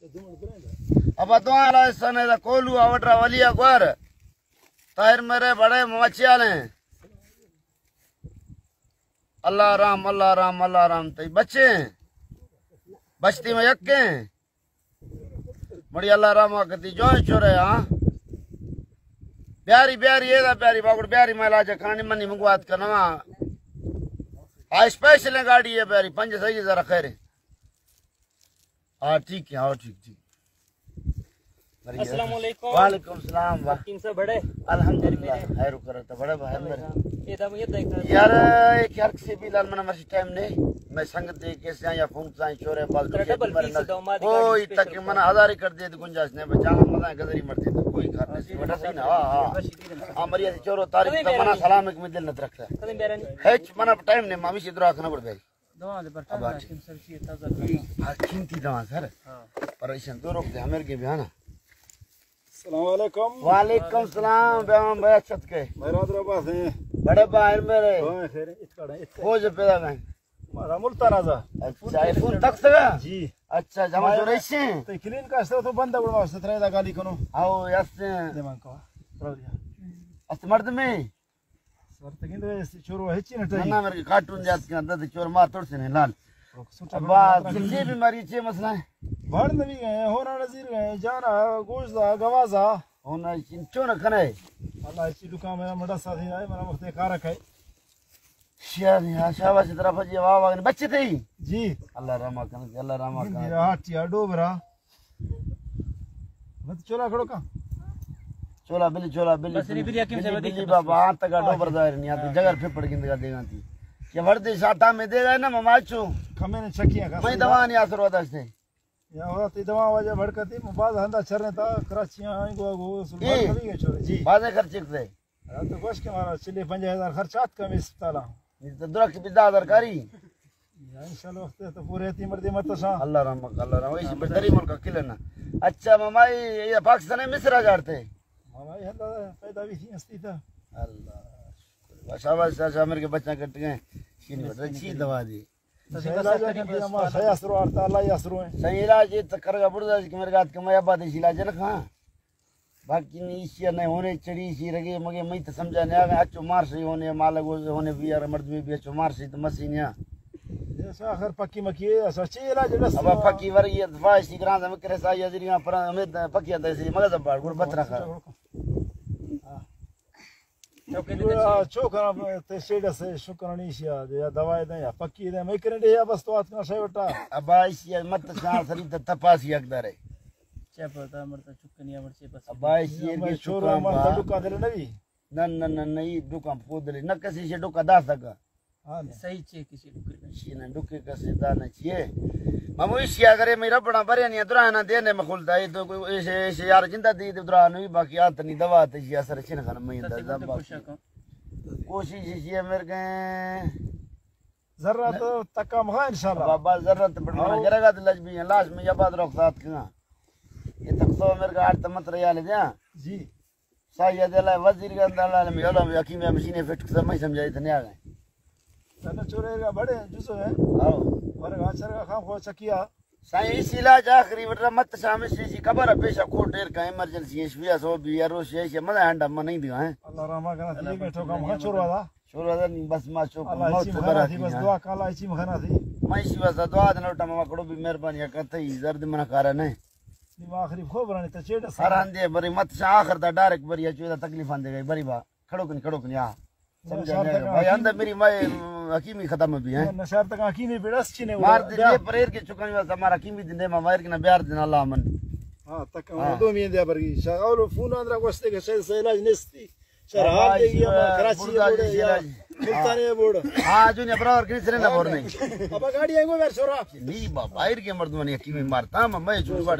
ابا دعا لا سنے دا کولو اوڈرا ولیا گور۔ طاہر میرے بڑے مچیالیں۔ اللہ رحم، اللہ رحم، اللہ رحم، تئی بچے ہیں۔ بچتی میں یکے ہیں۔ مڑی اللہ رحم کتی جوائیں چورے، ہاں۔ بیاری، بیاری، اے دا بیاری، باگڑ بیاری، میں علاج کرانی، منی منگوات کرنا۔ آ اسپیشل گاڑی ہے بیاری، پنج سہی ذرا خیر ہے۔ ہاں، ٹھیک ہے، ہاں، ٹھیک، ٹھیک۔ السلام علیکم۔ وعلیکم السلام، واہ۔ حکیم صاحب بڑے؟ الحمدللہ، خیر و کرم، تو بڑے بہر میرے۔ یہ دا مجھے دیکھتا ہے۔ یار، ایک یار کسی بھی لال منا مرشی ٹائم نہیں۔ میں سنگت دے کے سے یا فون سے چورے بال ترا ڈبل پیس دو، ما دے کوئی گاڑی تک اسپیشل من ہزار کر دے تو گنجائش نہیں، بچا مزہ گزری مرتے تو کوئی کار نہیں۔ بڑا صحیح نا، ہاں، ہاں۔ ہاں، مریا چورو تاریخ تو منا سلام ایک میں دل نہ رکھتا۔ کدی میرا نہیں۔ ہچ منا ٹائم نہیں، مامی سے درا کنا پڑ گئی۔ دوا دے برکت ابا حکیم صاحب چی تازہ۔ ہاں، قیمتی دوا سر۔ ہاں۔ پر ایشن دو روک دے، ہمیں کے بیانا۔ السلام علیکم۔ وعلیکم السلام، بیان بھائی اچھت کے۔ میرا در باس ہیں۔ بڑے باہر میرے۔ ہاں، خیر، اتکڑا، اتکڑا۔ ہو جے پیدا گئے۔ مارا ملتان آزا۔ اچھا، یہ فون تک سگا؟ جی۔ اچھا، جمع جو رہی سے؟ تو کلین کا است تو بند بڑا است، ترے دا گالی کنو۔ آؤ، یس۔ دے مان کو۔ رو جا۔ است مرد میں۔ سر تکین دے چورو ہچی نہ ٹائی۔ نہ، میرے کارٹون یاد کنا، دد چور مار توڑ سے نہیں لال۔ سوچا ابا، بڑا کسی بیماری چے مسئلہ ہے؟ بڑ نبی گئے، ہونا نظیر گئے، جانا، گوش دا، گوازا۔ ہونا چون کھنے؟ اللہ اسی دکان میں مڑا ساتھی آئے، میرا وقت کارا کھائے۔ شیانی، ہاں، شاباش طرف جی، واہ، واہ، بچے تھے ہی؟ جی۔ اللہ رحمہ کنا، اللہ رحمہ کنا۔ میرا ہاتھ یا ڈوبرا۔ مت چولا کھڑو کا؟ چولا بلی، چولا بلی، بس نہیں، بلی، بلی حکیم صاحب، بلی، بلی بابا، آ تگا ڈوبر ظاہر نہیں، آ تو جگر پھپڑ گندگا دیگا تھی۔ کہ وردی شاٹا میں دے گئے نا مماچو۔ کمے نے چکیاں کا۔ میں دوا نہیں آسر ہوتا اس نے۔ یا ہو، تی دوا وجہ بھڑکتی، باز ہندا چرنے تا، کراچی آئیں گو، گو، سلطان اے، نبی گئے چھوڑے، جی۔ بازے خرچ کتے؟ ہاں، تو گوش کہ مارا چلی پنجاہ ہزار خرچ آت کم اسپتالا۔ یہ تو درخت بھی دادر کاری۔ یا انشاءاللہ وقت تو پورے تی مردی مت شاں۔ اللہ رحم، اللہ رحم، اسی بڑی ملک کلنا۔ اچھا ممائی، یہ پاکستان میں مصر جاڑتے؟ ممائی ہندا پیدا بھی تھی ہستی تا۔ اللہ شکر۔ شاباش، شاباش، میرے کے بچہ کٹ گئے۔ شین بڑا چی دوا دی۔ صحیح علاج ہے کہ ہمارا صحیح اثر وارتا، اللہ ہی اثر ہوئے۔ صحیح علاج ہے تو کرگا بڑدا کہ میرے گات کمایا بعد اسی علاج نہ کھاں۔ باقی نی ایشی نہ ہونے چڑی سی رگے مگے میں تو سمجھا نہیں آگا۔ اچو مار سی ہونے، مالک ہونے بھی یار، مردمی بھی اچو مار سی تو مسی نیا۔ ایسا آخر پکی مکی ہے، ایسا چی علاج ہے؟ ابا پکی ورگی ہے، دفاع اسی گران دم کرے سا یا زیریاں پر ہمیں پکی ہے، ایسی مگز باڑ گڑ بترا کھا۔ چوکا تے شیڈ سے شکرانی شیا یا دوائی دیں یا پکی دیں، میں کرنے دے یا بس تو آتکا شے بٹا۔ ابا ایشی مت شاہ سری تے تپاسی حق دارے۔ چے پتا مرتا چکنی امر چے بس۔ ابا ایشی میں کے شور شکران مر با۔ دکان دل نبی۔ نہ، نہ، نہ، نہ، یہ دکان کو دل نہ کسی سے دکان دا سکا۔ ہاں۔ صحیح چے کسی ڈکے۔ شینا ڈکے کسی دانا چیے۔ ممو ایشی اگر میں ربنا برے نہیں درا نہ دینے مخول دا، یہ تو کوئی ایسے، ایسے یار جندا دی درا نہیں، باقی آتنی دوا تے اسی اثر چین خان میں دا زبا۔ کوشش اسی ہے میرے کے۔ ذرہ تو تکا مخا انشاءاللہ۔ بابا ذرہ تو بڑا گرگا دلج بھی لاش میں یا بعد رخ ساتھ کنا۔ یہ تک سو میرے کا آٹھ تمت ریال دیا۔ جی۔ ساہی دل وزیر گند اللہ عالم، علم حکیم مشین فٹ کسا میں سمجھائی تھنے آ گئے۔ تنہ چورے گا بڑے جزو ہے۔ ہاں۔ ورگا چرگا خام خو چکیا۔ سائیں اس علاج آخری وٹرا مت شامل سی سی خبر ہے پیشہ کو ڈیر کا ایمرجنسی ہے، شویا سو بھی ہے، روش ہے، مزہ ہنڈا من نہیں دیا ہے۔ اللہ رحمہ کرا، تی بیٹھو کا مخا چوروا دا۔ شروع ازن بس ما چوک اللہ موت اچھی مخنا برا تھی، بس دعا کالا اچھی مخنا تھی۔ ما اسی واسطہ دعا دن لوٹا ما کڑو بھی مہربانی کرتا ہی زرد منا کارا نہیں۔ نی ما آخری خو برانی تا چیڑا سا۔ ہر ہندے بری مت شا آخر تا ڈائریکٹ بری اچو دا تکلیف آندے گئی بری با کھڑو کن کھڑو کن یا۔ سمجھا نہیں بھائی اندر میری مائی حکیمی ختم بھی ہیں۔ نشار تک حکیمی پیڑس چینے مار دے پر ایر کے چکانی واسطہ مار حکیمی دن دے ما مار کے نہ بیار دن اللہ من۔ ہاں تک دو مین دے برگی شا اولو فون اندرا گوشتے کہ شاید علاج نستی۔ شرحال دے گیا، کراچی بوڑ یا ملتان بوڑ۔ ہاں، جو نے برابر کس نے نہ بور نہیں۔ ابا گاڑی ہے وہ گھر چھوڑا۔ نہیں بابا، باہر کے مردوں نے کی مارتا، میں جو بڑ۔